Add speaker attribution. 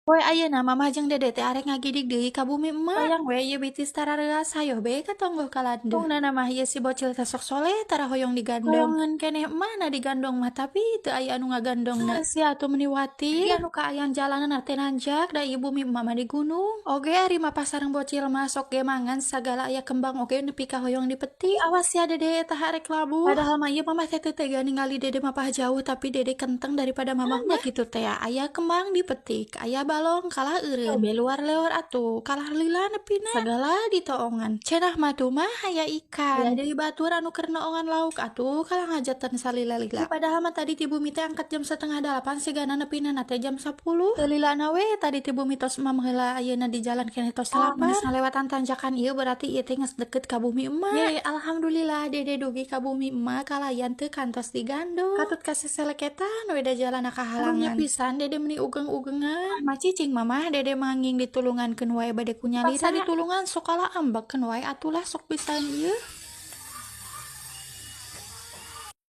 Speaker 1: Poe ayeuna Mamah jeung Dede teh arek ngagidig deui ka bumi emak. Hayang we ieu bitis tarareas, hayoh be ka tonggoh kalandeuh. Tungna mah ieu si bocil teh sok soleh, tara hoyong digandong. Hoyongeun keneh emak na digandong mah, tapi teu aya anu ngagandongna. Sia atuh meuni watir. Ieu anu kaayaan jalanan teh nanjak, da ieu bumi emak mah di gunung. Oge ari mapah sareng bocil mah sok ge mangan sagala, aya kembang oge nepi ka hoyong dipetik. Awas ya, Dede, tah arek labuh. Padahal mah ieu Mamah teh teu tega ningali Dede mapah jauh, tapi Dede kenteng daripada Mamah mah kitu teh. Aya kembang dipetik, aya balong kalah eureun. Be luar leor atuh kalah lila nepina. Sagala ditoongan. Cenah mah tuh mah aya ikan. Aya deui batur anu keur noongan lauk atuh kalah ngajatan salila-lila. Padahal mah tadi ti bumi teh angkat jam 7.30, sigana nepina teh jam 10. Teu lilana we tadi ti bumi tos mam heula, ayeuna di jalan keneh tos 8. Geus ngalewatan tanjakan ieu, berarti ieu teh geus deket ka bumi emak. Ye, alhamdulillah Dede dugi ka bumi emak kalayan teu kantos digandong. Katut kaseseleketan we da jalanna kahalangan. Pisan Dede meuni ugeng-ugengan. Mah cicing Mamah, Dede manging ditulungankeun wae bade ku nyalira. Paksa ditulungan sok kalah ambekkeun wae atulah, sok pisan ieu.